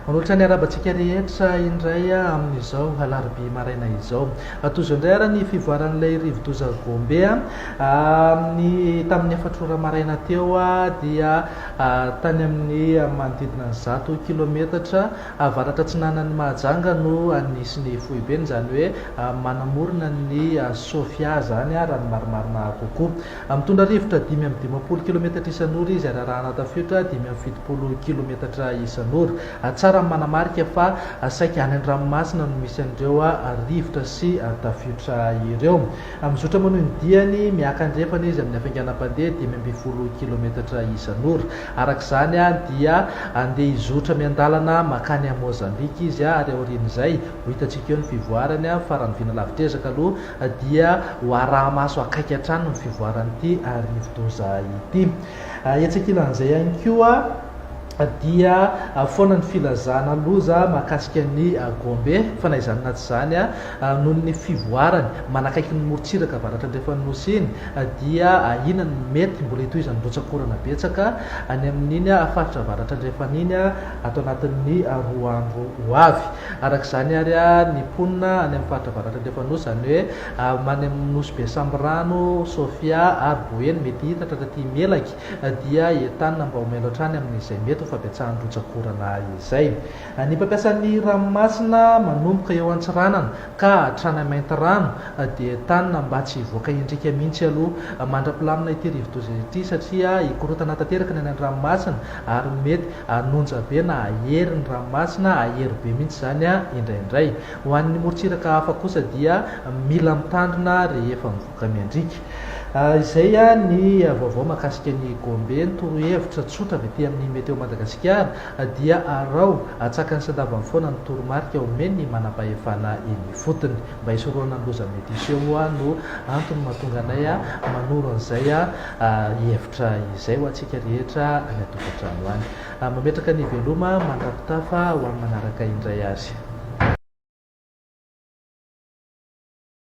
Manolotra ny arahaba antsika rehetra indray amin'izao alarobia maraina izao. Tohizo indray ary ny fivoaran'ilay rivodoza Gombe. Amin'ny tamin'ny efatra ora maraina teo dia tany amin'ny manodidina ny 100 kilometatra avaratra atsinanan'i Mahajanga no nisy ny foibeny, izany hoe manamorona ny Sofia izany raha ny marimarina kokoa. Mitondra rivotra 55 kilometatra isan'ora izy ary arahana tafiotra 75 kilometatra isan'ora. Tsara ny manamarika fa saika any an-dranomasina no misy an'ireo rivotra sy tafiotra ireo. Mizotra manohy ny diany miakandrefana izy amin'ny hafainganam-pandeha 15 kilometatra isan'ora. Araka izany dia handeha hizotra miandalana mankany Mozambika izy ary aorian'izay ho hitantsika eo ny fivoarany fa raha ny vina lavitr'ezaka aloha dia ho araha-maso akaiky hatrany ny fivoaran'ity rivodoza ity. Etsy ankilan'izay ihany koa dia foana ny filazana loza mahakasika ny Gombe, fa na izany na tsy izany, noho ny fivoarany manakaiky ny morontsiraka avaratra andrefan'ny Nosy iny, dia ahiana ny mety mbola hitohizan'ny rotsak'orana betsaka any amin'iny faritra avaratra andrefana iny ato anatin'ny 2 andro ho avy. Araka izany ary, ny mponina any amin'ny faritra avaratra andrefan'ny Nosy, izany hoe any amin'ny Nosy Be Sambirano, Sofia ary Boeny, mety hitatra hatraty Melaky, dia entanina mba ho mailo hatrany amin'izay mety ho fabetsahan'ny rotsak'orana izay. Ny mpampiasa ny ranomasina manomboka eo Antsiranana ka hatrany Maintirano dia entanina mba tsy hivoaka endrika mihitsy aloha mandra-pilamina ity rivodoza ity satria hikorontana tanteraka ny any an-dranomasina ary mety hanonja be na hahery ny ranomasina, hahery be mihitsy izany indraindray. Ho an'ny morontsiraka hafa kosa dia mila mitandrina rehefa mivoaka miandriaka. Izay ny vaovao mahakasika ny Gombe. Ny torohevitra tsotra avy aty amin'ny Météo Madagasikara dia araho atsakany sy andavany foana ny toromarika omen'ny manampahefana eny ifotony. Mba hisorohana ny loza mety hiseho no antony mahatonga anay manoro an'izay hevitra izay ho antsika rehetra any an-tokantrano any. Mametraka ny veloma mandra-pitafa ho amin'ny manaraka indray ary.